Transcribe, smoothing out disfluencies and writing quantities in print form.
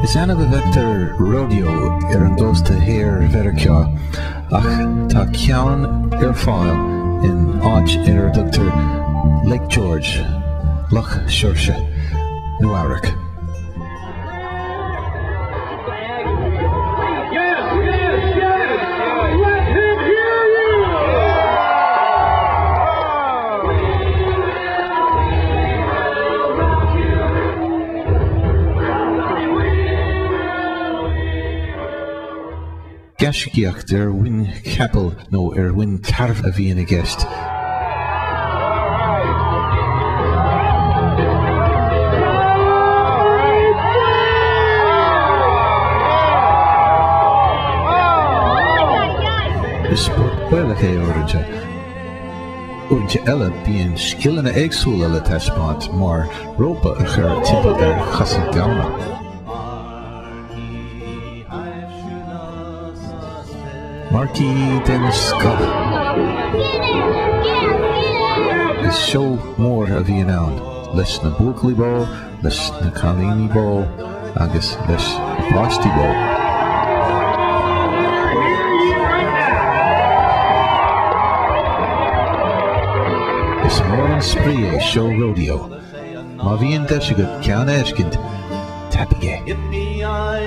Is annamh a bhfeictear rodeo ar an gcósta thiar Mheiriceá ach tá ceann ar fáil in áit ar a dtugtar Lake George, Loch Seoirse, Nua-Eabhrac. Gaiscíocht ar mhuin chapaill nó ar mhuin tairbh a bhíonn i gceist. Is spórt baolach é uaireanta. Uaireanta eile bíonn scileanna éagsúla le taispeáint mar rópa a chur timpeall ar chosa gamhna. Marcaí den scoth! Is seó mór a bhíonn ann, leis na buachaillí bó, leis na cailíní bó agus leis na páistí bó. Is mór an spraoi é seó rodeo. Má bhíonn deis agat ceann a fheiscint, tapaigh é.